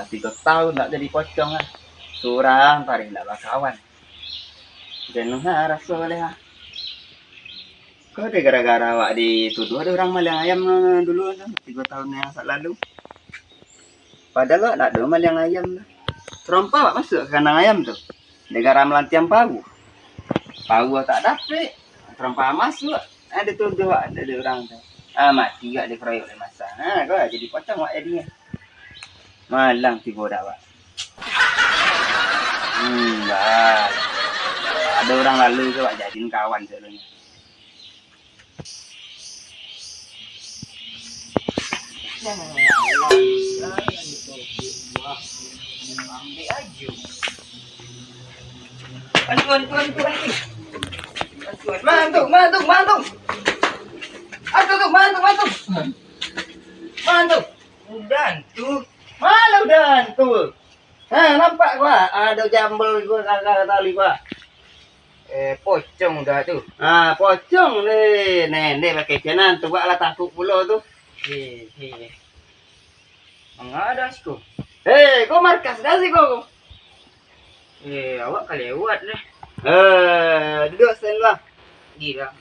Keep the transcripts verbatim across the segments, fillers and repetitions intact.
Tigo tahun ndak jadi pocong lah. Surang taruih ndak bakawan. Jenuah lah raso baleh ah. Kok dek gara-gara awak dituduah dek urang maliang ayam dulu tu, tigo tahun yang sak lalu. Padahal awak ndak ado maliang ayam tu. Tarompa awak masuak ka kandang ayam tu. Dek gara malantiang paruah. Paruah tak dapek. Tarompa masuak. Ah, dituduah awak dek urang tu. Ah, mati awak dikeroyok dek masa. Ha, kok jadi pocong awak jadinyo. Malang tibo dak, Pak? Hmm, bah. Ado urang lalu tu, Pak, jadian kawan sadonyo. Ambek ajo. Antu, antu, antu, antu. Antu, antu. Mantu, mantu, mantu. Antu tu, mantu, mantu. Mantu. Udah antu. Malah udah antu. Ha, nampak gua, ado jambal gua kagak tali gua. Eh, pocong udah tu. Ha, pocong ni. Nendek pakai cenan tu, gua lah takut pulo tu. Eh, eh. Manga dah siko. Eh, kau markas dah siko. Eh, awak ka lewat dah. Eh, duduk stand lah. Di lah.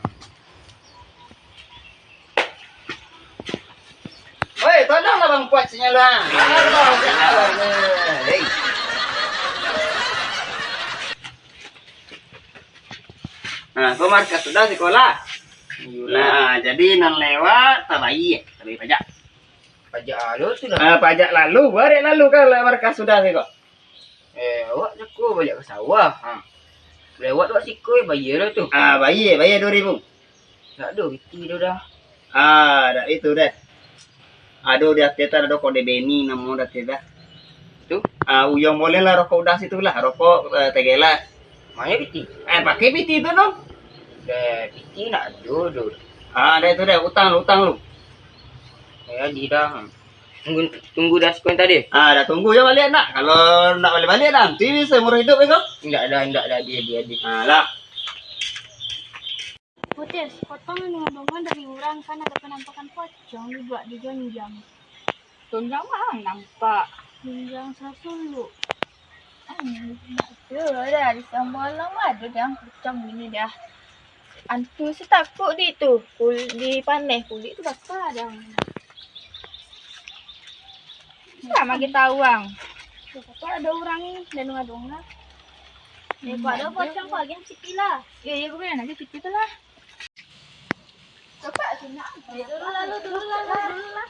Woi, tolonglah Bang Poc sinyo lah. Hei. Nah, kau markas sudah sikolah. Iyolah. Nah, jadi nan lewat tabayia, tabayia pajak. Pajak lalu tu lah. Ah, pajak lalu, barek lalu kan lah markas sudah siko. Eh, awak cako baliak ka sawah. Ha. Lewat awak siko, eh, bayia lah tu. Ah, bayia, bayia duo ribu. Ndak ado piti tu dah. Ah, dak itu dah. Ado di ateh tu, ado kode Beni namo di ateh dah. Tu? Ah, uyuang boleh lah rokok udah situ lah, rokok, eh, tegeh lah. Mano piti? Eh, pakai piti tu dong. Eh, piti ndak ado tu. Ah, dah itu dah, utang lu, utang lu. Eh, jadi dah. Tunggu, tunggu dah siko tadi. Ah, dah tunggu jo baliak nak. Kalau ndak baliak-baliak dah, nanti seumur hidup beko. Ndak dah, ndak dah, dia, dia, dia. Ah, lah. Putus, potong dengan bangunan dari urang kan ada penampakan pocong dibuat di gonjang. Gonjang mah nampak. Gonjang sasuluk. Hmm, ndak ado dah, di sambalang mah ado dah pocong gini dah. Antu se takut di tu, kul-, di paneh, kulik tu baka dah. Sama kita urang. Siapa ada urang ni, dan ngadu-ngadu. Ni, hmm, ada pocong kau agiah piti lah. Iya, iya, gue bilang aja piti tu lah. Coba sini. Dulu lalu, dulu lalu, dulu lah.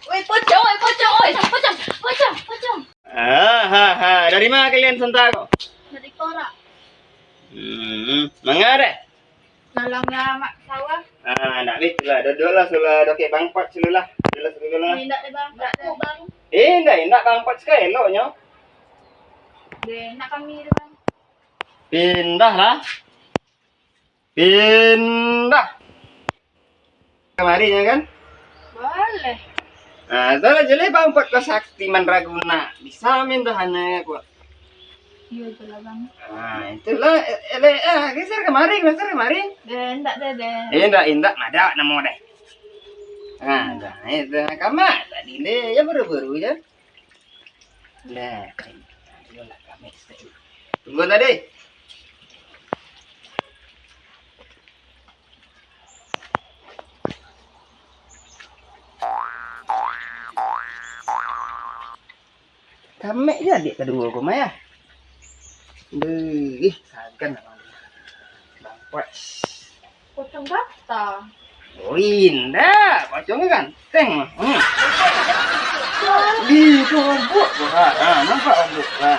Woi, pocong, woi, pocong, woi, pocong, pocong, pocong. Ah, ha, ha. Dari ma kalian santa ko? Dari Korak. Hmm, manga deh? Nolong lah mak sawah. Ah, ndak beh, tu lah. Duduk lah, sulah dokek Bang Poc dulu lah. Duduk lah, duduk lah. Indak deh, Bang. Indak deh, Bang. Eh, indak, indak Bang Poc ka eloknyo. Deh, nak kami deh, Bang. Pindah lah. Pindah. Kamari nyo kan? Boleh. Ah, tu lah jelek Bang Poc ko sakti mandraguna. Bisa main tu hanya kuat. Iya, itulah, Bang. Ah, itulah. Eh, eh, eh, geser kamari, geser kamari. Deh, indak deh, deh. Eh, indak, indak, madak namo deh. Ah, dah, eh, dah, kamat tadi deh. Ya, buru-buru je. Nah, ayolah kami stay. Tunggu tadi. Kamek je adik kaduo ko mah, yah. Beuh, sagan abang tu. Bang Poc. Pocong gata. Oh, indak. Pocong ni ganteng. Hmm. Ih, tu robok tu, ha. Ha, nampak robok, ha.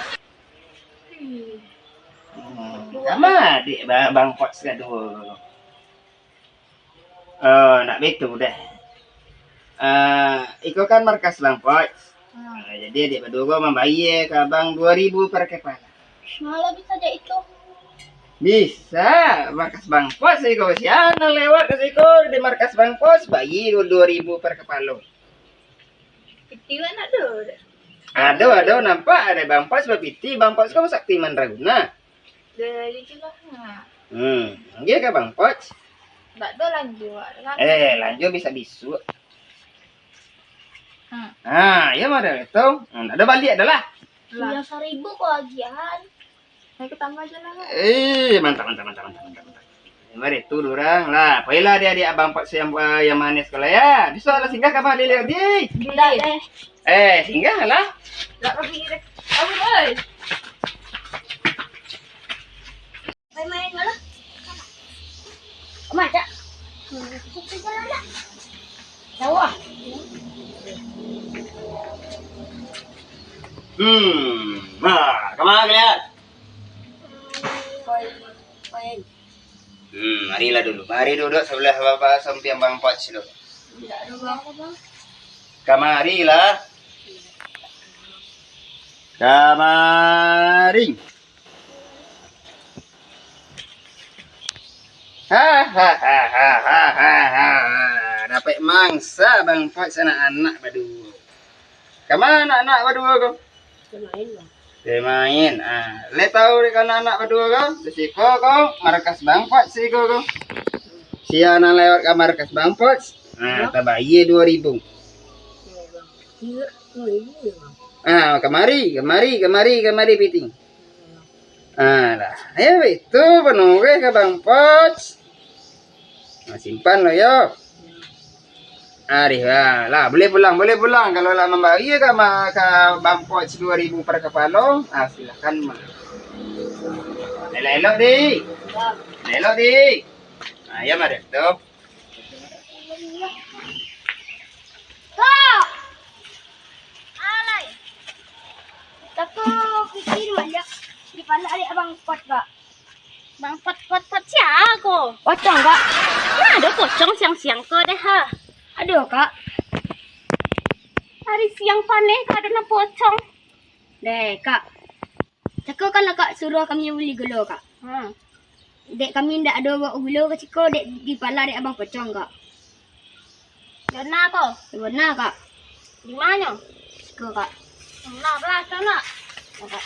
Hmm. Sama adik ba-, Bang Poc kaduo. Eh, ndak baitu deh. Eh, iko kan markas Bang Poc. Hmm. Eh, jadi adik baduo ko mambayia ka abang duo ribu per kepala. Malah bisa aja itu. Bisa, markas Bang Poc iko. Sia nan lewat ka siko di markas Bang Poc, bayia duo ribu per kepala. Piti wak nak tu. Ado, ado, nampak ado Bang Poc bapiti, Bang Poc ko sakti mandraguna. Dah, itulah. Hmm, iya ka Bang Poc? Ndak ado lanjut, kan? Eh, lanjut bisa bisuak. Ha, iyo mah dah tu. Hmm, dah baliak dah lah. Lah. Iyo, saribu ko agiahan. Naik tambah je lah. Eh, mantap, mantap, mantap, mantap, mantap, mantap. Mari tu urang lah. Pailah adiak-adiak abang Pat yang, yang manis ko lah ya. Bisa lah singgah ka mari lagi. Indak deh. Eh, singgah lah. Indak pergi deh. Aduh, oi. Main-main malah. Kama, Cak? Jauh ah. Hmm, nah, kama kalian? Main, main. Hmm, marilah dulu. Mari duduk sabalah bapak sampiang Bang Poch dulu. Indak ado, Bang. Kamarilah. Kamari. Hahaha. Dapek mangsa Bang Poch anak-anak baduo. Kama anak-anak baduo ko? Pai main, Bang. Pai main. Ah, lai tahu dek anak-anak baduo ko? Di siko ko, markas Bang Poch siko ko. Sia nan lewat ka markas Bang Poch, nah, tabayia duo ribu. Iyo, Bang. Iyo, duo ribu yo, Bang. Ah, kamari, kamari, kamari, kamari, Piting. Alah, ayo itu panuruih ka Bang Poch. Nah, simpan lo yo. Arih lah, lah, boleh pulang, boleh pulang. Kalau lah mambayia ka, ma-, ka Bang Poch duo ribu per kapalo, ah, silakan mah. Elok-elok, Dik. Elok-elok, Dik. Nah, iyo mah dah tu. Kak! Alai. Tako pikir banyak di pala adik Abang Pot, Kak. Bang Pot, Pot, Pot, sia ko? Pocong, Kak. Nah, ado pocong siang-siang ko deh, ha. Aduh, Kak. Hari siang paneh, Kak, ado nan pocong. Deh, Kak. Cako kan Akak suruah kami bali gulo, Kak. Hmm. Dek kami ndak ado bawa gulo ka siko, dek dipala dek abang pocong, Kak. Bana ko? Bana, Kak. Di manyo? Siko, Kak. Nah, bala sana. Nah, Kak.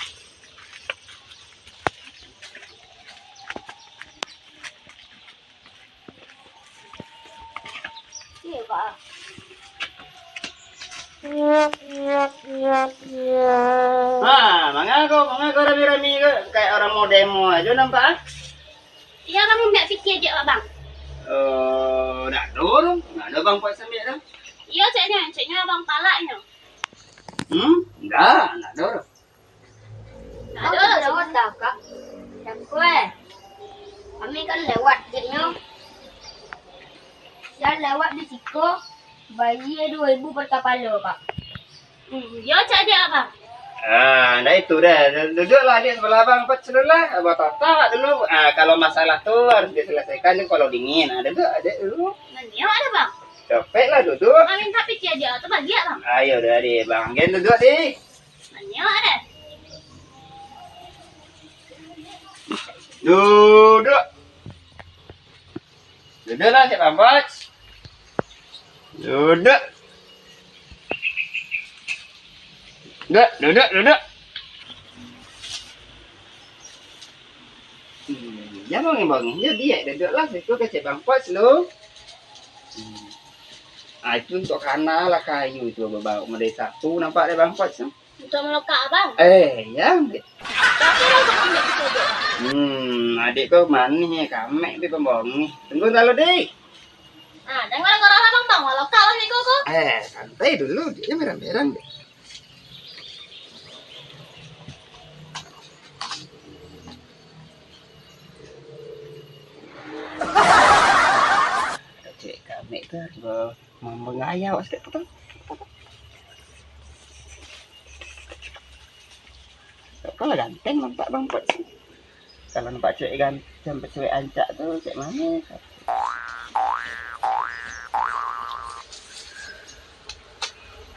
Iyo, Kak. Ha, manga ko, manga ko rami-rami ko, kayak orang mau demo aja nampak, ah. Iyo, Bang, ambiak piti aja, Bang. Oh, dak ado tu. Dak ado Bang Pot sambiak tu. Iyo, ceknyo, ceknyo Abang palaknyo. Hmm? Dak, dak ado tu. Ndak ado lah, lewat dah, Kak. Cako, eh. Kami kan lewat, ceknyo. Sia lewat di siko, bayia duo ribu per kapalo, Kak. Hmm, yo, cak dia, Bang. Ah, dah itu dah. Duduaklah di sabalah Abang Pot dulu lah. Abang tata dulu. Ah, kalau masalah tu harus diselesaikan di kalau dingin. Ah, duduk, duduk dulu. Nah, nyo ada, Bang. Capeklah duduk. Bang minta piti aja tu bagi, Bang. Ayo dah, deh, Bang. Gen duduk, deh. Nyo ada. Duduk. Duduklah, Cik Bang Pot. Duduk. Duduk, duduk, duduk. Hmm, jan bangun-bangun, yo diak duduklah situ ka Cik Bang Pot dulu. Hmm. Ah, itu untuk kana lah kayu itu babaok model satu nampak dek Bang Pot tu. Untuk malokak abang? Eh, jan. Tapi lah untuk ambiak kito, Dek. Hmm, adik ko manih, kamek tapi pambohong ni. Tunggu dulu, Dek. Ah, jangan marah-marah abang, bang. Malokak abang iko ko. Eh, santai dulu, dia merang-merang, Dek. Cek kamek tu, bro. Mambangayau sikit tu. Kok lah ganteng nampak Bang Pot sih. Kalau nampak cewek ganteng, nampak cewek ancak tu, cewek mana?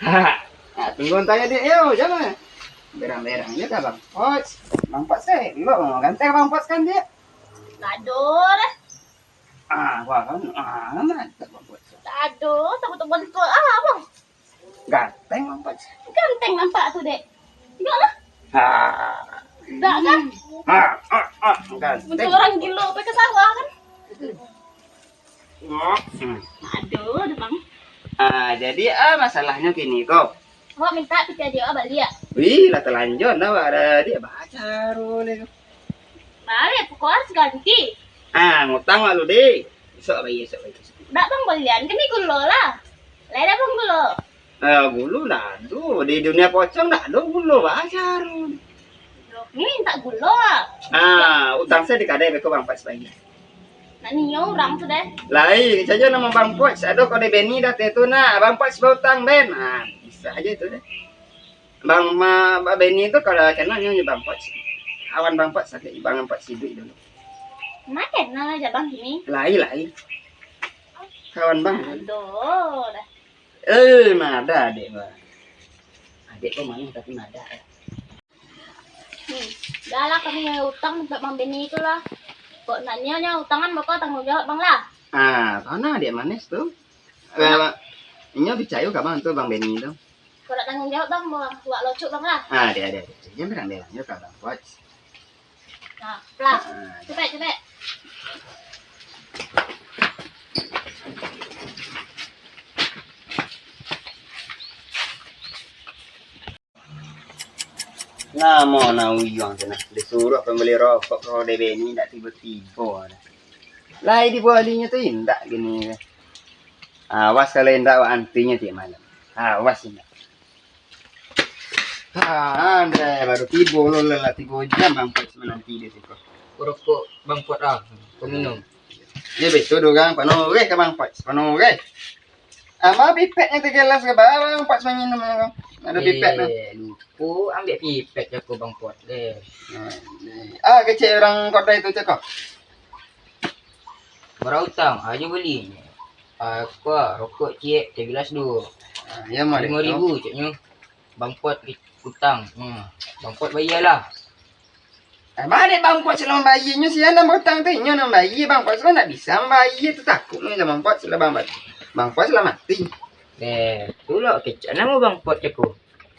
Ha, ha, tunggu tanya dia, yo, jangan. Berang-berang je kan Bang Pot. Bang Pot sih, enggak Bang ganteng Bang Pot kan dia. Kado dah. Ah, wah, kan, ah, mantap Bang Pot. Aduh, takut terbentuk ah, Bang. Ganteng nampak. Ganteng nampak tu, Dek. Enggak lah. Ha. Enggak kan? Ha, ha, ha, ganteng. Untuk orang gilo pergi ke sawah kan? Hmm. Aduh, aduh, Bang. Ah, jadi, ah, masalahnyo kini ko. Awak mintak pitih adiak awak baliak. Wih, lah talanjua dah, awak adiak baca ro le ko. Baliak, pokok harus ganti. Ah, ngutang awak lu, deh. Esok bayia, esok bayia. Dak, Bang, balian kami gulo lah. Lai dak, Bang, gulo? Ah, gulo dak ado. Di dunia pocong dak ado gulo, baca ro. Ni mintak gulo ah. Ah, utang sajo di kadai beko Bang Pots bayia. Nak nio urang tu deh. Lai, sajo namo Bang Pots, ado kode bini dah tu nak, Bang Pots bautang den. Ah, bisa aja itu deh. Bang ma, Bang Beni tu kalau kenal nyo Bang Pots. Kawan Bang Pots sakik, Bang Pots siduik dulu. Ma kenal aja Bang Beni? Lai, lai. Kawan Bang. Aduh, dah. Eh, madah adek, Bang. Adek kok manih tapi madah. Hmm. Dah lah, kami utang untuk Bang Beni tu lah. Kok nak nio nyo utangan, Bapak tanggung jawab, Bang lah. Ah, tanah adek manis tu. Eh, inyo picayo ka Bang tu, Bang Beni tu. Kok nak tanggung jawab, Bang, Bang, buat locok, Bang lah. Ah, adek, adek, adek. Jangan bilang-bilang nyo ka Bang Pots. Nah, pelan. Ah. Cepek, cepek. Namo nak uyuang tu nah, disuruah pambali rokok ka kode bini, indak tibo-tibo dah. Lai dibalinyo tu indak kini. Awas kalau indak, wak antinyo tiap malam. Awas indak. Ah, andai baru tibo lo lah, tigo jam Bang Pots mananti di siko. Rokok Bang Pots ah, paminum. Yo, betul tu, Gang. Panoreh ka Bang Pots, panoreh. Ah, ma pipetnyo tigo gelas ka Bang Pots manginum ko. Ado pipet tu. Eh, lupo ambiak pipet cako Bang Pots deh. Ah, kecek urang kodai tu cako. Bara utang, ajo bali. Ah, ko, rokok ciek, teh gelas duo. Ah, iyo mah, limo ribu, ceknyo. Bang Pots utang. Hmm. Bang Pots bayia lah. Ah, ma dek Bang Pots lah mambayia, nyo sia nan bautang tu, inyo nan mambayia, Bang Pots lah ndak bisa mambayia tu, takuik nyo Bang Pots lah, Bang, Bang Pots lah mati. Eh, tu lah kecek namo Bang Pots cako.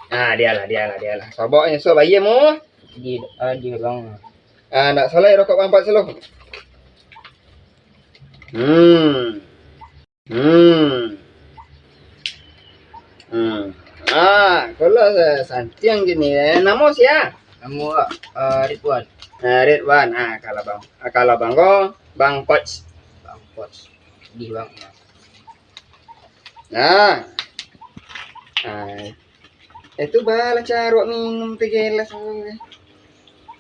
Ah, dialah, dialah, dialah. Sobok nyo, sobok bayia mu. Di, ah, di Bang. Ah, ndak salah rokok Bang Pots lo. Hmm. Hmm. Hmm. Ah, kalau sa-, santiang kini, eh, namo sia? Namo, ah, Ridwan. Ah, Ridwan. Ah, kalau Bang, ah, kalau Bang ko, Bang Pots. Bang Pots. Di Bang. Nah. Ah. Eh, tu balah caruak minum tigo gelas tu.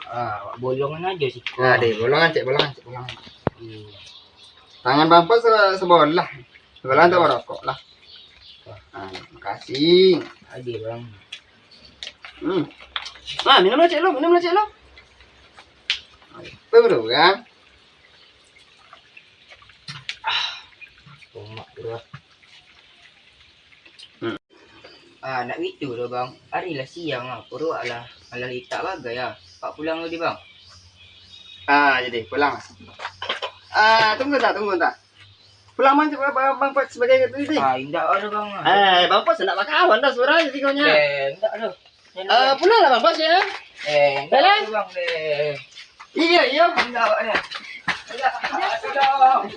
Ah, bolongan ajo siko. Nah, deh, bolongan, cek bolongan, cek bolongan. Hmm. Tangan Bang Pots se-, sabolah. Sabolah tu rokok lah. Ah, makasih. Ajo, Bang. Hmm. Ah, minum lah, cek lo, minum lah, cek lo. Apa, bro, kan? Ah, tomak, bro. Hmm. Ah, nak bitu doh, Bang. Ari lah siang ah, puruak lah. Alah litak bagai ah. Pak pulang dulu, Bang. Ah, jadi pulang. Ah, tunggu tak, tunggu tak. Pulang, Bang, Bang, Bang Pots sabagai tu, tu. Ah, indak ada, Bang. Eh, Bang Pots nak bakawan dah surang tigonyo. Eh, indak ada. Ah, pulang lah, Bang Pots, ya. Eh, indak ada, Bang. Eh. Iya, iya. Indak ada. Indak ada.